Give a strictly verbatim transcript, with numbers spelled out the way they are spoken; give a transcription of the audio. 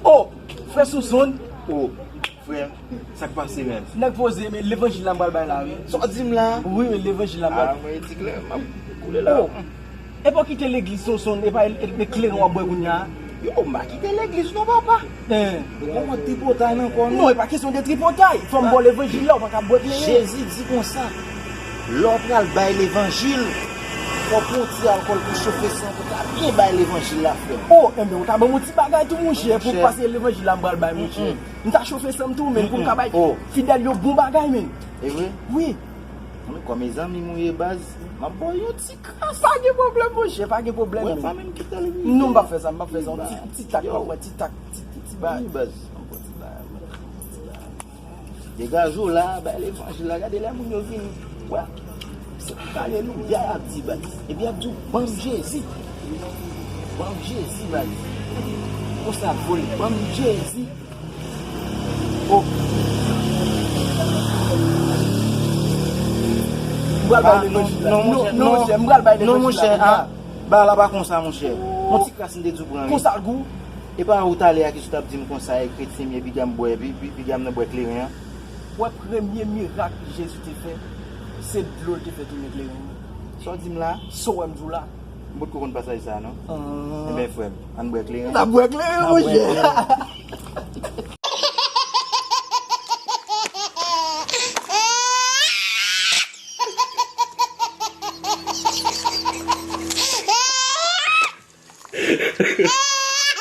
Oh, frè Sonson. Oh, frè, sa k pase menm? Nèg poze, men levanjil la m pral bay la, wi. Sa w di m la? Wi, wi, levanjil la m pral. Ah, mwen di klè, m ap koule la. Oh. E pa w kite legliz Sonson, e pa e, e, e kleren w ap bwè kounye a? Yo, m pa kite legliz non, papa. Hein. Ou konprann tripotay nan kò nou? Non, e pa kesyon de tripotay. Fò m ba w levanjil la, ou pa ka bwè kleren. Jezi di konsa, lè w pral bay levanjil, fò w pran yon ti alkòl pou chofe san pou ka byen bay levanjil la, frè m. Oh, enben, ou ta ban m yon ti bagay tou, monchè, pou pase levanjil la m pral bay, monchè. M ta chofe san m tou, men pou m ka bay fidèl yo bon bagay, men. E vre? Wi. Mwen, kòm e zanmi m ou ye, baz, m ap ba w yon ti kras. Pa gen pwoblèm, monchè, pa gen pwoblèm. Wè, pa menm kite l vini. Non, m p ap fè sa, m p ap fè sa. Yon ti, ti tak, m ap pran ti tak, ti, ti, ti bagay. Wi, baz. M ap pran ti bagay, m ap pran ti bagay. Degaje w la, bay levanjil la, gade lè moun yo vini. Wè. Se alelouya y ap di, baz. Epi y ap di w, ban m Jezi. Ban m Jezi, baz. Konsa vole, ban m Jezi. Oh. M pral bay levanjil la. Non, non, monchè, non, monchè, m pral bay levanjil la. Non, monchè, ah, bagay la pa konsa, monchè. Yon ti kras m te di w pran, wi. Konsa l gou? E pa ou talè a ki sot ap di m konsa, e kretyen m ye, piga m bwè, pi, pi, piga m nan bwè kleren an. Wè premye mirak Jezi te fè, se dlo l te fè tounen kleren an. Sa w di m la? Sa w wè m di w la? M potko konn pasaj sa a, non? Ah. Enben, frè m, ann bwè kleren. N ap bwè kleren, monchè.